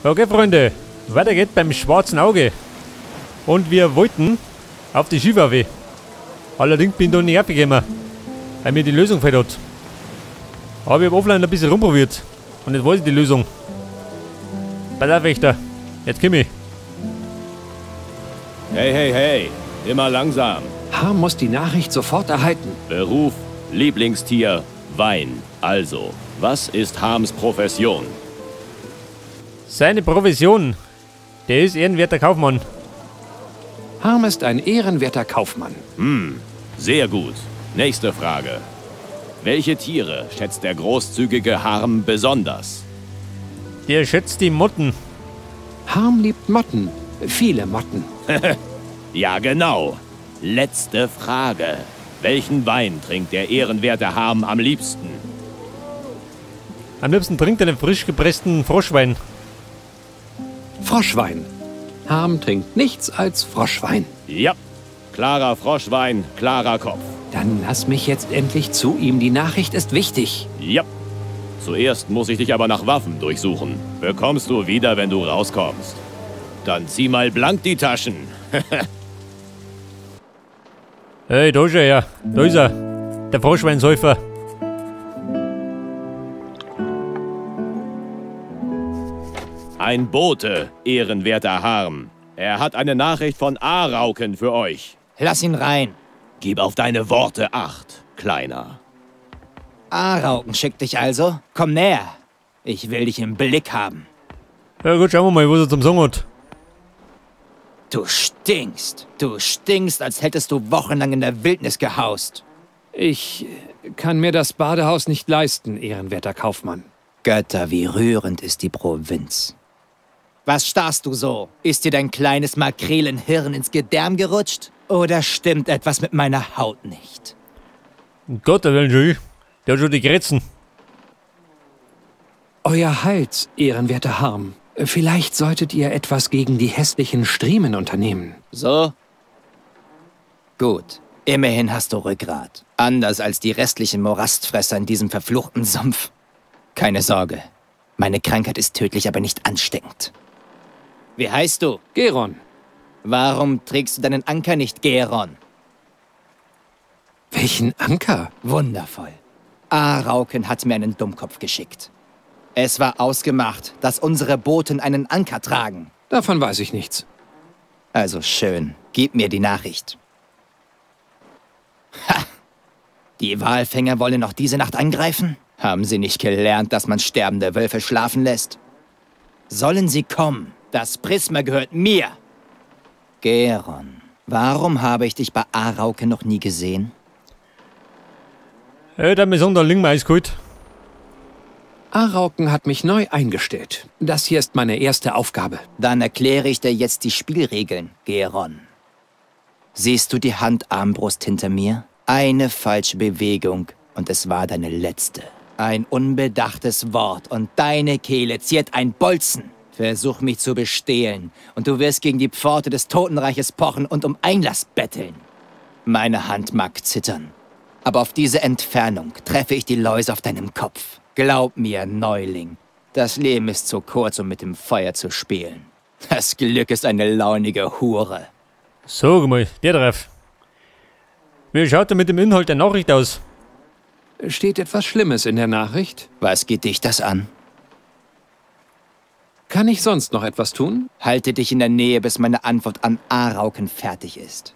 Okay, Freunde, weiter geht's beim schwarzen Auge. Und wir wollten auf die Schiffahwe. Allerdings bin ich da nicht aufgekommen, weil mir die Lösung fehlt hat. Aber ich hab offline ein bisschen rumprobiert. Und jetzt weiß ich die Lösung. Pass auf, Wächter. Jetzt komm ich. Hey, hey, hey. Immer langsam. Harm muss die Nachricht sofort erhalten. Beruf, Lieblingstier, Wein. Also, was ist Harms Profession? Seine Profession? Der ist ehrenwerter Kaufmann. Harm ist ein ehrenwerter Kaufmann. Hm, sehr gut. Nächste Frage. Welche Tiere schätzt der großzügige Harm besonders? Der schätzt die Motten. Harm liebt Motten. Viele Motten. Ja, genau. Letzte Frage. Welchen Wein trinkt der ehrenwerte Harm am liebsten? Am liebsten trinkt er einen frisch gepressten Froschwein. Froschwein. Harm trinkt nichts als Froschwein. Ja, klarer Froschwein, klarer Kopf. Dann lass mich jetzt endlich zu ihm. Die Nachricht ist wichtig. Ja. Zuerst muss ich dich aber nach Waffen durchsuchen. Bekommst du wieder, wenn du rauskommst. Dann zieh mal blank die Taschen. Hey, da ist er ja. Da ist er. Der Froschweinsäufer. Ein Bote, ehrenwerter Harm. Er hat eine Nachricht von Arauken für euch. Lass ihn rein. Gib auf deine Worte Acht, Kleiner. Arauken schickt dich also? Komm näher. Ich will dich im Blick haben. Ja gut, schauen wir mal, was er zum Sagen hat. Du stinkst. Du stinkst, als hättest du wochenlang in der Wildnis gehaust. Ich kann mir das Badehaus nicht leisten, ehrenwerter Kaufmann. Götter, wie rührend ist die Provinz. Was starrst du so? Ist dir dein kleines Makrelenhirn ins Gedärm gerutscht? Oder stimmt etwas mit meiner Haut nicht? Gott, der will schon. Der hat schon die Grätzen. Euer Hals, ehrenwerter Harm. Vielleicht solltet ihr etwas gegen die hässlichen Striemen unternehmen. So? Gut. Immerhin hast du Rückgrat. Anders als die restlichen Morastfresser in diesem verfluchten Sumpf. Keine Sorge. Meine Krankheit ist tödlich, aber nicht ansteckend. Wie heißt du? Geron. Warum trägst du deinen Anker nicht, Geron? Welchen Anker? Wundervoll. Arauken hat mir einen Dummkopf geschickt. Es war ausgemacht, dass unsere Boten einen Anker tragen. Davon weiß ich nichts. Also schön, gib mir die Nachricht. Ha! Die Walfänger wollen noch diese Nacht angreifen? Haben sie nicht gelernt, dass man sterbende Wölfe schlafen lässt? Sollen sie kommen? Das Prisma gehört mir! Geron, warum habe ich dich bei Arauken noch nie gesehen? Hey, da mir sagen, da liegen wir eiskalt. Arauken hat mich neu eingestellt. Das hier ist meine erste Aufgabe. Dann erkläre ich dir jetzt die Spielregeln, Geron. Siehst du die Handarmbrust hinter mir? Eine falsche Bewegung und es war deine letzte. Ein unbedachtes Wort und deine Kehle ziert ein Bolzen. Versuch mich zu bestehlen und du wirst gegen die Pforte des Totenreiches pochen und um Einlass betteln. Meine Hand mag zittern, aber auf diese Entfernung treffe ich die Läuse auf deinem Kopf. Glaub mir, Neuling, das Leben ist zu kurz, um mit dem Feuer zu spielen. Das Glück ist eine launige Hure. Sag mal, der drauf. Wie schaut er mit dem Inhalt der Nachricht aus? Steht etwas Schlimmes in der Nachricht? Was geht dich das an? Kann ich sonst noch etwas tun? Halte dich in der Nähe, bis meine Antwort an Arauken fertig ist.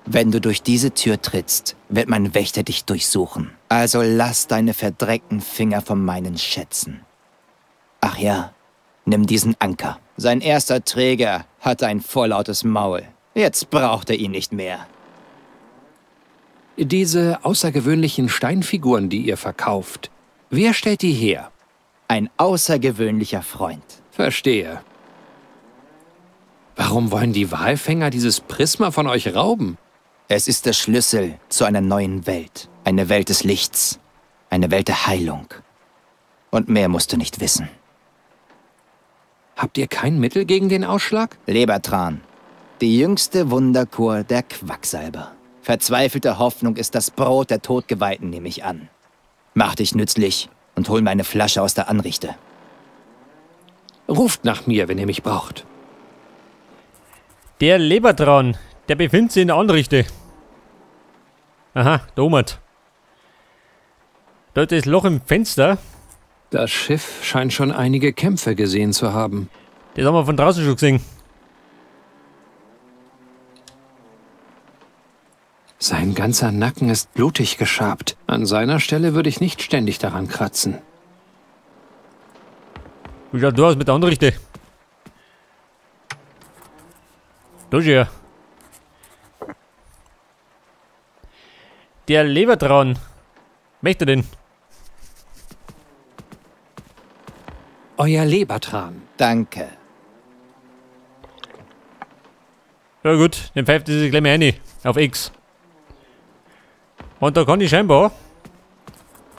Wenn du durch diese Tür trittst, wird mein Wächter dich durchsuchen. Also lass deine verdreckten Finger von meinen Schätzen. Ach ja, nimm diesen Anker. Sein erster Träger hatte ein vorlautes Maul. Jetzt braucht er ihn nicht mehr. Diese außergewöhnlichen Steinfiguren, die ihr verkauft, wer stellt die her? Ein außergewöhnlicher Freund. Verstehe. Warum wollen die Walfänger dieses Prisma von euch rauben? Es ist der Schlüssel zu einer neuen Welt. Eine Welt des Lichts. Eine Welt der Heilung. Und mehr musst du nicht wissen. Habt ihr kein Mittel gegen den Ausschlag? Lebertran. Die jüngste Wunderkur der Quacksalber. Verzweifelte Hoffnung ist das Brot der Todgeweihten, nehme ich an. Mach dich nützlich und hol mir eine Flasche aus der Anrichte. Ruft nach mir, wenn ihr mich braucht. Der Lebertran, der befindet sich in der Anrichte. Aha, da oben. Da ist das Loch im Fenster. Das Schiff scheint schon einige Kämpfe gesehen zu haben. Das haben wir von draußen schon gesehen. Sein ganzer Nacken ist blutig geschabt. An seiner Stelle würde ich nicht ständig daran kratzen. Wie schaut du aus mit der Anrichte? Da ist er. Der Lebertran. Möchte den? Euer Lebertran. Danke. Ja gut, dann pfeift sie sich gleich mal rein. Auf X. Und da kann ich scheinbar...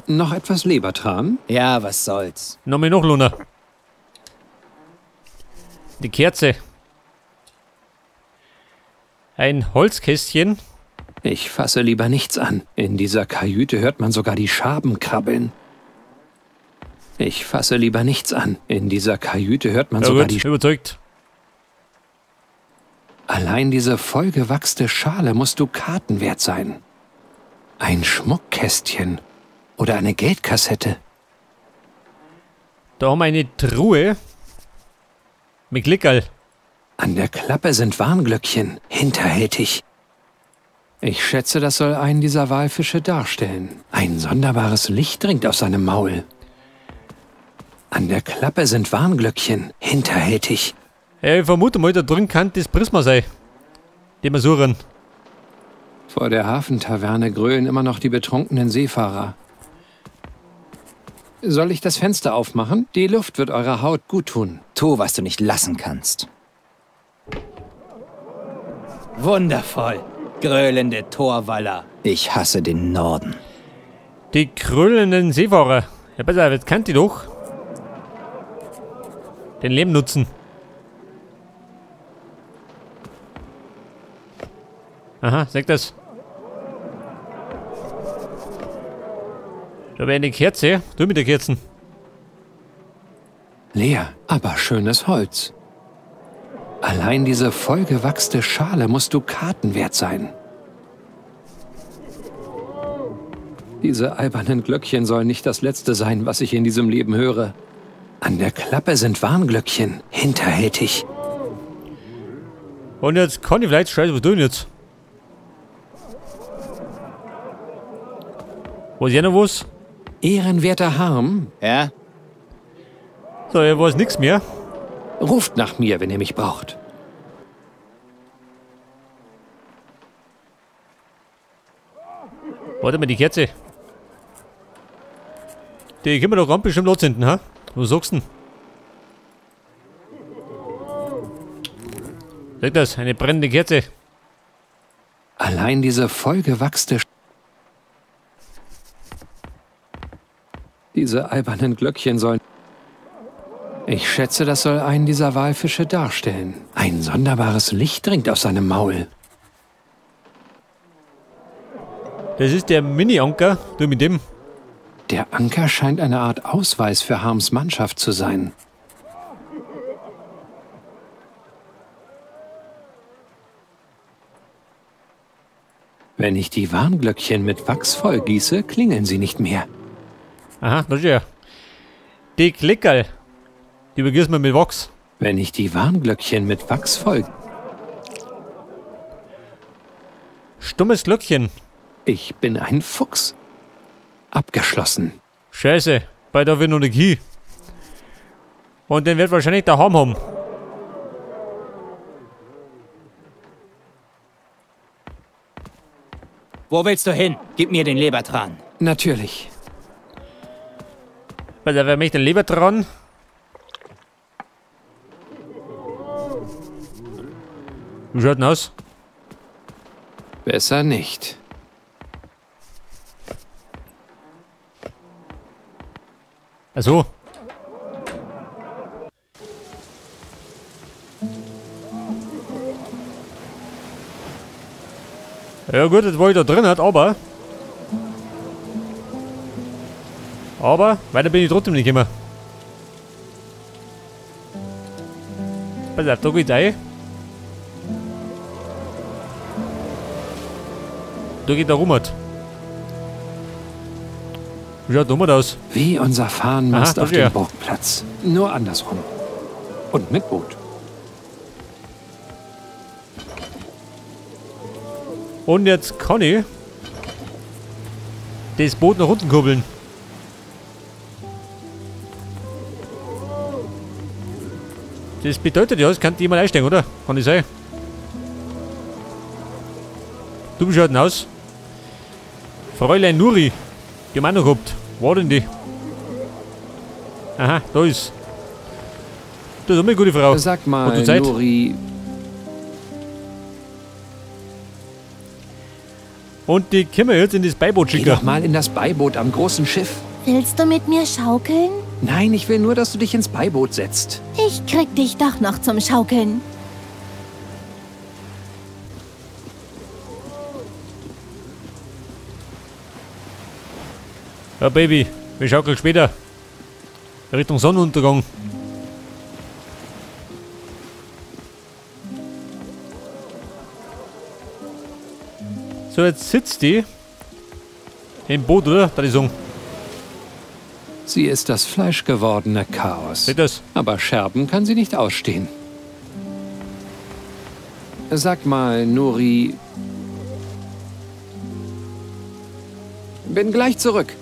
Noch etwas Lebertran? Ja, was soll's. Noch mal noch Luna. Die Kerze. Ein Holzkästchen. Ich fasse lieber nichts an. In dieser Kajüte hört man sogar die Schaben krabbeln. Ich fasse lieber nichts an. In dieser Kajüte hört man ja, sogar gut, die... Überzeugt. Allein diese vollgewachste Schale muss Dukaten wert sein. Ein Schmuckkästchen oder eine Geldkassette. Da haben wir eine Truhe mit Klickerl. An der Klappe sind Warnglöckchen, hinterhältig. Ich schätze, das soll einen dieser Walfische darstellen. Ein sonderbares Licht dringt aus seinem Maul. An der Klappe sind Warnglöckchen, hinterhältig. Ja, ich vermute mal, da drin kann das Prisma sein, den wir suchen. Vor der Hafentaverne grölen immer noch die betrunkenen Seefahrer. Soll ich das Fenster aufmachen? Die Luft wird eurer Haut gut tun. Tu, was du nicht lassen kannst. Wundervoll. Gröhlende Torwaller. Ich hasse den Norden. Die gröhlenden Seefahrer. Ja, besser, jetzt kennt die doch. Den Leben nutzen. Aha, sag das. Da wäre eine Kerze. Du mit der Kerzen. Leer, aber schönes Holz. Allein diese vollgewachste Schale muss Dukaten wert sein. Diese albernen Glöckchen sollen nicht das letzte sein, was ich in diesem Leben höre. An der Klappe sind Warnglöckchen, hinterhältig. Und jetzt kann ich vielleicht... Scheiße, was tun jetzt? Wo ist ja noch was? Ehrenwerter Harm. Ja? So, er weiß nichts mehr. Ruft nach mir, wenn ihr mich braucht. Warte mal, die Kerze. Die können wir doch ganz bestimmt anzünden, ha? Was sagst du denn? Sag das, eine brennende Kerze. Allein diese vollgewachste... Diese albernen Glöckchen sollen... Ich schätze, das soll einen dieser Walfische darstellen. Ein sonderbares Licht dringt aus seinem Maul. Das ist der Mini-Anker. Du mit dem. Der Anker scheint eine Art Ausweis für Harms Mannschaft zu sein. Wenn ich die Warnglöckchen mit Wachs vollgieße, klingeln sie nicht mehr. Aha, das ist ja. Die Klickerl. Die übergießen wir mit Wachs. Wenn ich die Warnglöckchen mit Wachs voll... Stummes Glöckchen. Ich bin ein Fuchs. Abgeschlossen. Scheiße, bei der wird noch nicht hin. Und den wird wahrscheinlich der Harm haben. Wo willst du hin? Gib mir den Lebertran. Natürlich. Weil da wäre mich den Lebertran. Wie schaut denn aus? Besser nicht. Ach so. Ja gut, das war ich da drin hat, aber... Aber weiter bin ich trotzdem nicht immer. Pass auf, da geht's rein. Da geht der Rummert. Wie schaut der Rummert aus? Wie unser Fahnenmast auf ja. dem Burgplatz. Nur andersrum. Und mit Boot. Und jetzt kann ich das Boot nach unten kurbeln. Das bedeutet ja, es kann jemand einsteigen, oder? Kann das sein? Du, wie schaut denn aus? Fräulein Nuri. Die haben auch noch gehabt. Wo war denn die? Aha, da ist. Das ist eine gute Frau. Sag mal, Nuri. Und die können wir jetzt in das Beiboot schicken. Geh doch mal in das Beiboot am großen Schiff. Willst du mit mir schaukeln? Nein, ich will nur, dass du dich ins Beiboot setzt. Ich krieg dich doch noch zum Schaukeln. Ja, Baby, wir schaukeln später. Richtung Sonnenuntergang. So, jetzt sitzt die im Boot, oder? Da die Song. Sie ist das fleischgewordene Chaos. Seht das? Aber Scherben kann sie nicht ausstehen. Sag mal, Nuri. Bin gleich zurück.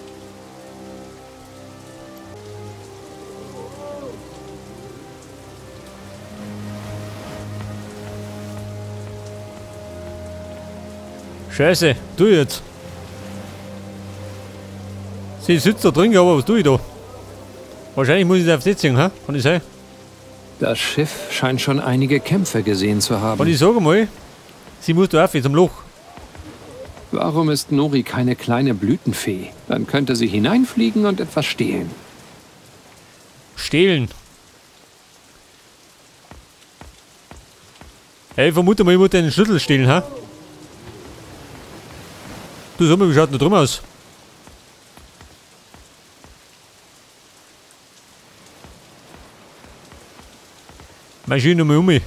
Scheiße, du jetzt. Sie sitzt da drin, aber was tue ich da? Wahrscheinlich muss ich da auf die ziehen, hä? Kann ich sein? Das Schiff scheint schon einige Kämpfe gesehen zu haben. Und ich sage mal, sie muss da auf zum Loch. Warum ist Nuri keine kleine Blütenfee? Dann könnte sie hineinfliegen und etwas stehlen. Stehlen? Hey, ich vermute mal, ich muss den Schlüssel stehlen, hä? Du, sag mal, wie schaut denn da drum aus? Maschine nochmal um mich.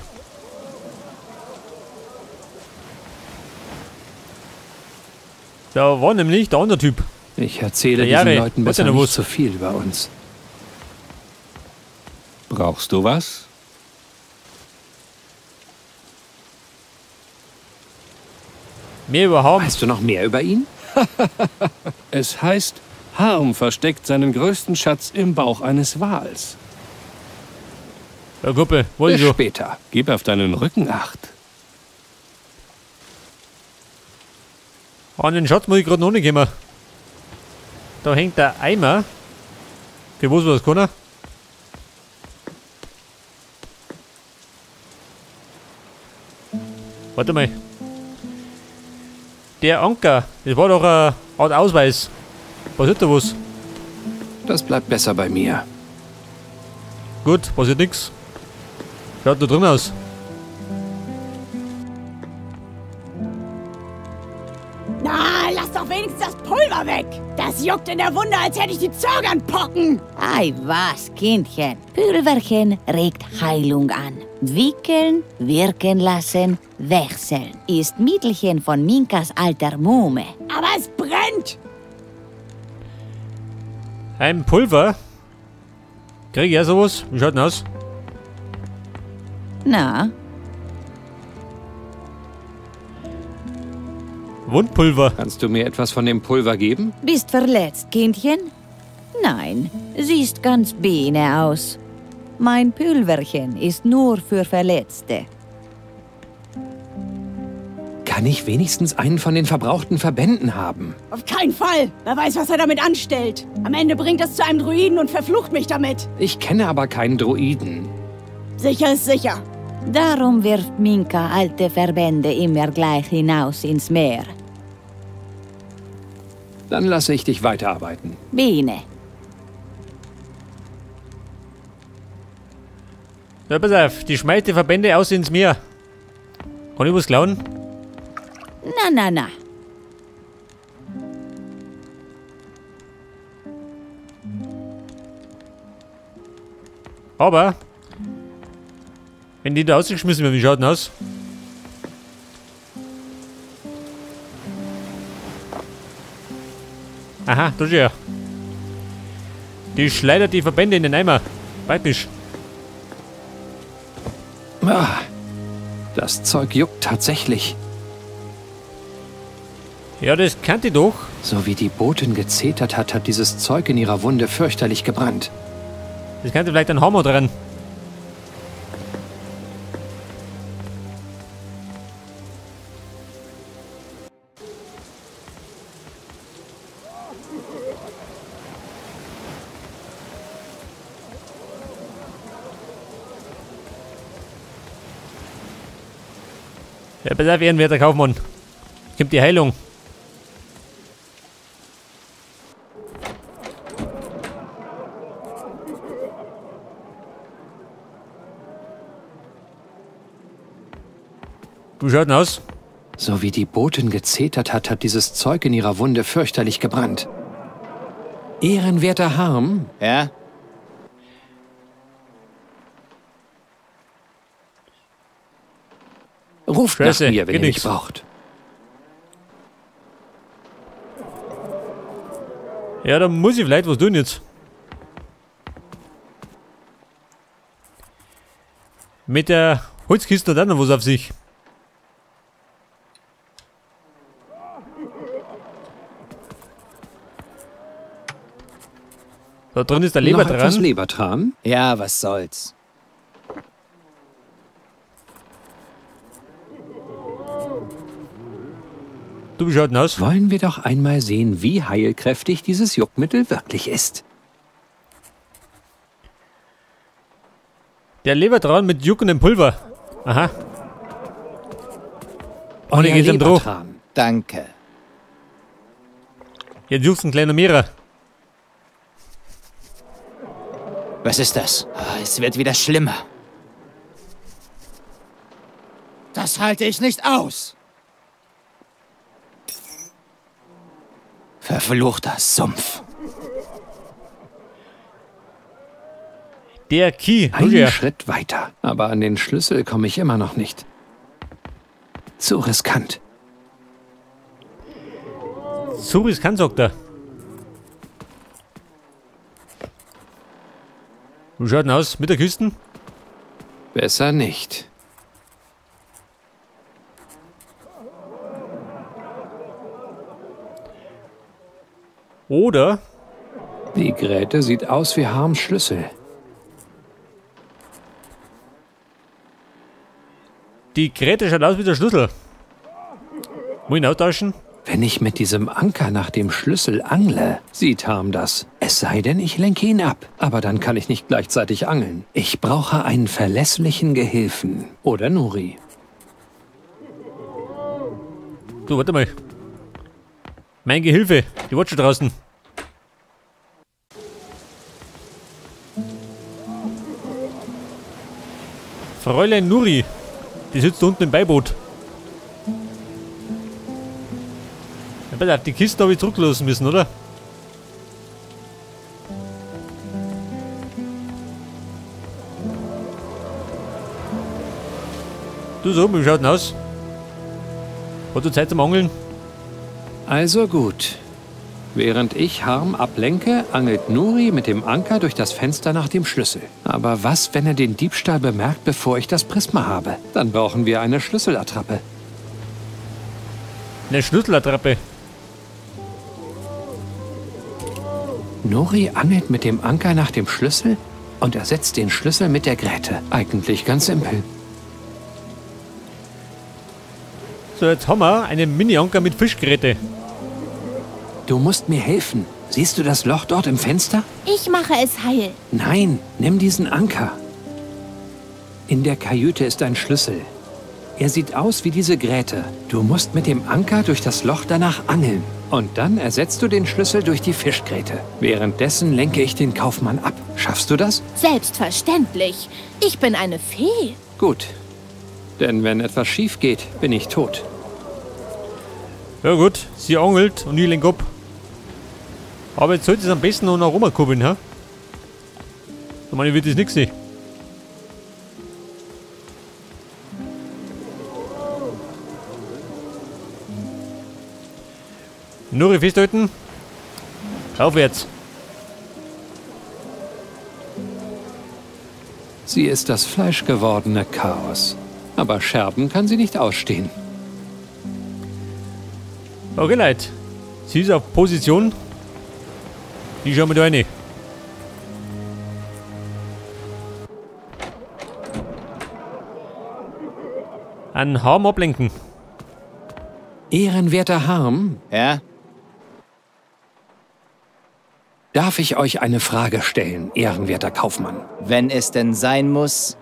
Da war nämlich der andere Typ. Ich erzähle diesen Leuten besser nicht zu viel über uns. Brauchst du was? Mehr über Harm. Weißt du noch mehr über ihn? Es heißt, Harm versteckt seinen größten Schatz im Bauch eines Wals. Ja, Kumpel, wollte ich Bis so. später. Gib auf deinen Rücken acht. An den Schatz muss ich gerade noch nicht gehen. Da hängt der Eimer. Für was war das keiner? Warte mal. Der Anker, das war doch eine Art Ausweis. Passiert da was? Das bleibt besser bei mir. Gut, passiert nix. Schaut da drin aus. Na, lass doch wenigstens das Pulver weg! Das juckt in der Wunde, als hätte ich die Zögernpocken! Ei was, Kindchen. Pulverchen regt Heilung an. Wickeln, wirken lassen, wechseln. Ist Mittelchen von Minkas alter Muhme. Aber es brennt! Ein Pulver? Krieg ich ja sowas? Wie schaut denn aus? Na? Wundpulver. Kannst du mir etwas von dem Pulver geben? Bist verletzt, Kindchen? Nein, siehst ganz bene aus. Mein Pulverchen ist nur für Verletzte. Kann ich wenigstens einen von den verbrauchten Verbänden haben? Auf keinen Fall! Wer weiß, was er damit anstellt. Am Ende bringt es zu einem Druiden und verflucht mich damit. Ich kenne aber keinen Druiden. Sicher ist sicher. Darum wirft Minka alte Verbände immer gleich hinaus ins Meer. Dann lasse ich dich weiterarbeiten. Biene. Na, pass auf, die schmeißt die Verbände aus ins Meer. Kann ich was klauen? Na, na, na. Aber Wenn die da rausgeschmissen werden, wie schaut denn aus? Aha, da ist er. Die schleudert die Verbände in den Eimer. Praktisch. Ah, das Zeug juckt tatsächlich. Ja, das kannte ich doch. So wie die Botin gezetert hat, hat dieses Zeug in ihrer Wunde fürchterlich gebrannt. Das könnte vielleicht ein Hammer dran. Ja, pass auf, ehrenwerter Kaufmann. Kommt die Heilung. Wie schaut denn aus? So wie die Botin gezetert hat, hat dieses Zeug in ihrer Wunde fürchterlich gebrannt. Ehrenwerter Harm? Ja? Ruft Scheiße, nach mir, wenn geht ihr mich nix. braucht. Ja, da muss ich vielleicht was tun jetzt. Mit der Holzkiste hat auch noch was auf sich. Da drin ist der Noch Lebertran. etwas Lebertran? Ja, was soll's. Du, wie schaut denn aus? Wollen wir doch einmal sehen, wie heilkräftig dieses Juckmittel wirklich ist. Der Lebertran mit juckendem Pulver. Aha. Und Euer geht's ihm drauf. Lebertran. Danke. Jetzt juckt's ein kleiner Mehrer. Was ist das? Ah, es wird wieder schlimmer. Das halte ich nicht aus. Verfluchter Sumpf. Der Key. Einen Roger. Schritt weiter. Aber an den Schlüssel komme ich immer noch nicht. Zu riskant. Zu riskant, sagt er. Wie schaut denn aus mit der Küsten? Besser nicht. Oder Die Gräte sieht aus wie Harms Schlüssel. die Gräte schaut aus wie der Schlüssel. Muss ich ihn austauschen? Wenn ich mit diesem Anker nach dem Schlüssel angle, sieht Harm das. Es sei denn, ich lenke ihn ab. Aber dann kann ich nicht gleichzeitig angeln. Ich brauche einen verlässlichen Gehilfen. Oder Nuri. Du, warte mal. Mein Gehilfe, die war schon draußen. Fräulein Nuri, die sitzt unten im Beiboot. Ja, pass auf, die Kiste habe ich zurücklassen müssen, oder? Du so, wie schaut denn aus? Hast du Zeit zum Angeln? Also gut. Während ich Harm ablenke, angelt Nuri mit dem Anker durch das Fenster nach dem Schlüssel. Aber was, wenn er den Diebstahl bemerkt, bevor ich das Prisma habe? Dann brauchen wir eine Schlüsselattrappe. Eine Schlüsselattrappe. Nuri angelt mit dem Anker nach dem Schlüssel und ersetzt den Schlüssel mit der Gräte. Eigentlich ganz simpel. So, jetzt haben wir einen Mini-Anker mit Fischgräte. Du musst mir helfen. Siehst du das Loch dort im Fenster? Ich mache es heil. Nein, nimm diesen Anker. In der Kajüte ist ein Schlüssel. Er sieht aus wie diese Gräte. Du musst mit dem Anker durch das Loch danach angeln. Und dann ersetzt du den Schlüssel durch die Fischgräte. Währenddessen lenke ich den Kaufmann ab. Schaffst du das? Selbstverständlich. Ich bin eine Fee. Gut. Denn wenn etwas schief geht, bin ich tot. Ja gut, sie angelt und ich lenk ab. Aber jetzt sollte es am besten noch nach rumkurbeln, hä? So meine ich, wird das nix sehen. Nuri festhalten. Aufwärts. Sie ist das fleischgewordene Chaos. Aber Scherben kann sie nicht ausstehen. Okay, Leute. Sie ist auf Position. Die schauen wir da rein. An Harm ablenken. Ehrenwerter Harm? Ja? Darf ich euch eine Frage stellen, ehrenwerter Kaufmann? Wenn es denn sein muss.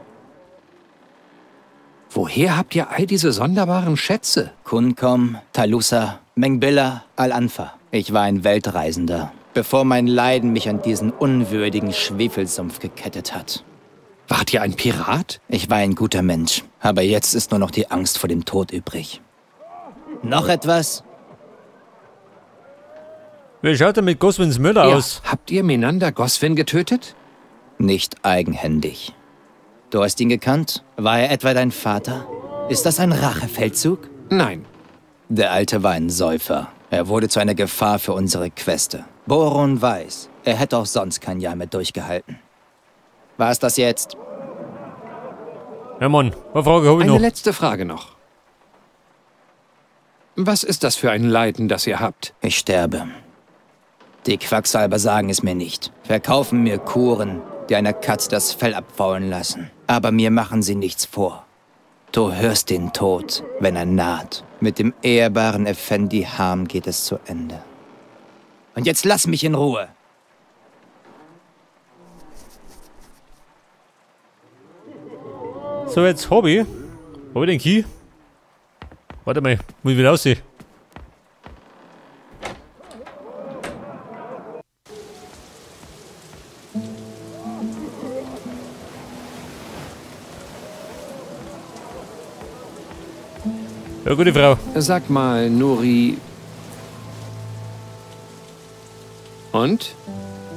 Woher habt ihr all diese sonderbaren Schätze? Kunkom, Talusa, Mengbilla, Al-Anfa. Ich war ein Weltreisender, bevor mein Leiden mich an diesen unwürdigen Schwefelsumpf gekettet hat. Wart ihr ein Pirat? Ich war ein guter Mensch, aber jetzt ist nur noch die Angst vor dem Tod übrig. Noch etwas? Wie schaut er mit Goswins Mörder aus? Habt ihr Menander Goswin getötet? Nicht eigenhändig. Du hast ihn gekannt? War er etwa dein Vater? Ist das ein Rachefeldzug? Nein. Der Alte war ein Säufer. Er wurde zu einer Gefahr für unsere Queste. Boron weiß, er hätte auch sonst kein Jahr mehr durchgehalten. War es das jetzt? Ja, Mann, eine Frage habe ich noch. Eine letzte Frage noch. Was ist das für ein Leiden, das ihr habt? Ich sterbe. Die Quacksalber sagen es mir nicht. Verkaufen mir Kuren, die einer Katze das Fell abfaulen lassen. Aber mir machen sie nichts vor. Du hörst den Tod, wenn er naht. Mit dem ehrbaren Effendi Harm geht es zu Ende. Und jetzt lass mich in Ruhe! So, jetzt Hobby. Hab ich den Key? Warte mal, muss ich wieder aussehen. Ja, gute Frau. Sag mal, Nuri. Und?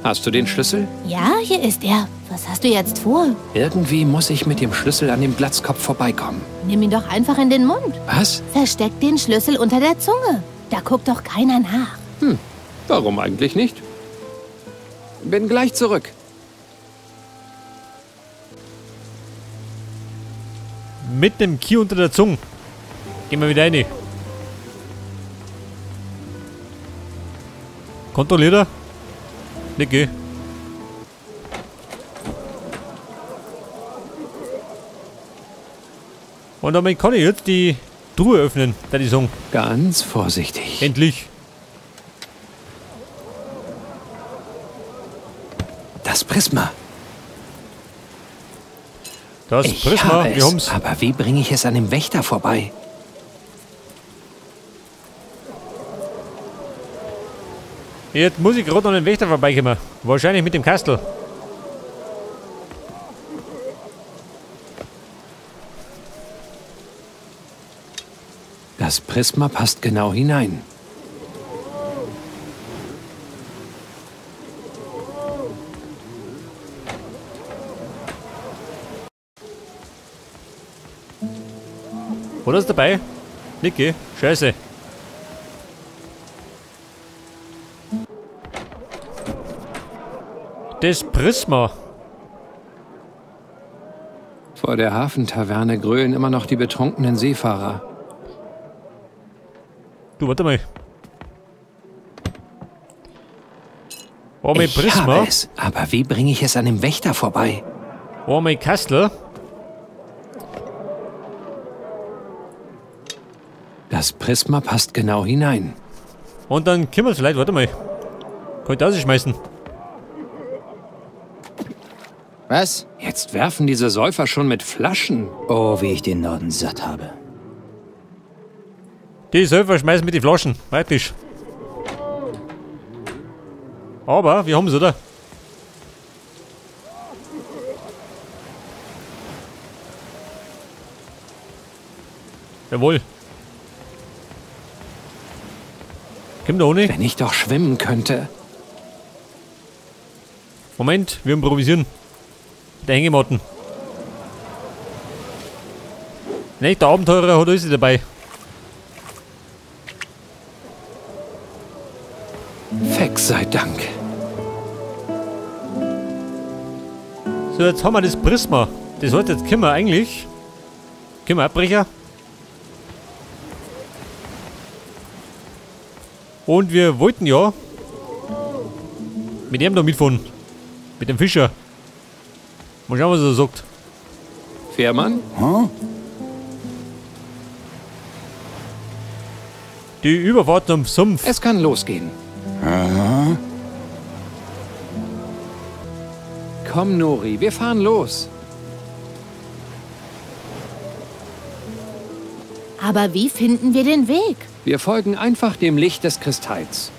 Hast du den Schlüssel? Ja, hier ist er. Was hast du jetzt vor? Irgendwie muss ich mit dem Schlüssel an dem Glatzkopf vorbeikommen. Nimm ihn doch einfach in den Mund. Was? Versteck den Schlüssel unter der Zunge. Da guckt doch keiner nach. Hm, warum eigentlich nicht? Bin gleich zurück. Mit dem Key unter der Zunge. Gehen wir wieder rein. Kontrolliert er? Nicht, Und damit kann ich jetzt die Truhe öffnen, da die Song. Ganz vorsichtig. Endlich. Das Prisma. Das ich Prisma, habe es, wir haben's. Aber wie bringe ich es an dem Wächter vorbei? Jetzt muss ich gerade an den Wächter vorbeikommen. Wahrscheinlich mit dem Kastel. Das Prisma passt genau hinein. Oder ist dabei? Niki, scheiße. Das Prisma. Vor der Hafentaverne grölen immer noch die betrunkenen Seefahrer. Du, warte mal. Oh, mein Ich Prisma. habe es, aber wie bringe ich es an dem Wächter vorbei? Oh, mein Kastel. Das Prisma passt genau hinein. Und dann können wir es vielleicht, warte mal. Kann ich das schmeißen? Was? Jetzt werfen diese Säufer schon mit Flaschen. Oh, wie ich den Norden satt habe. Die Säufer schmeißen mit die Flaschen. Praktisch. Aber wir haben's, oder? Jawohl. Komm da ohne. Wenn ich doch schwimmen könnte. Moment, wir improvisieren. Der Hängematten. Ne, der Abenteurer hat alles dabei. sei Dank. So, jetzt haben wir das Prisma. Das heißt, jetzt können wir eigentlich... Können wir abbrechen. Und wir wollten ja mit ihm da mitfahren. Mit dem Fischer. Mal schauen, was er sagt. Fährmann? Hm? Die Überfahrt am Sumpf. Es kann losgehen. Aha. Komm, Nori, wir fahren los. Aber wie finden wir den Weg? Wir folgen einfach dem Licht des Kristalls.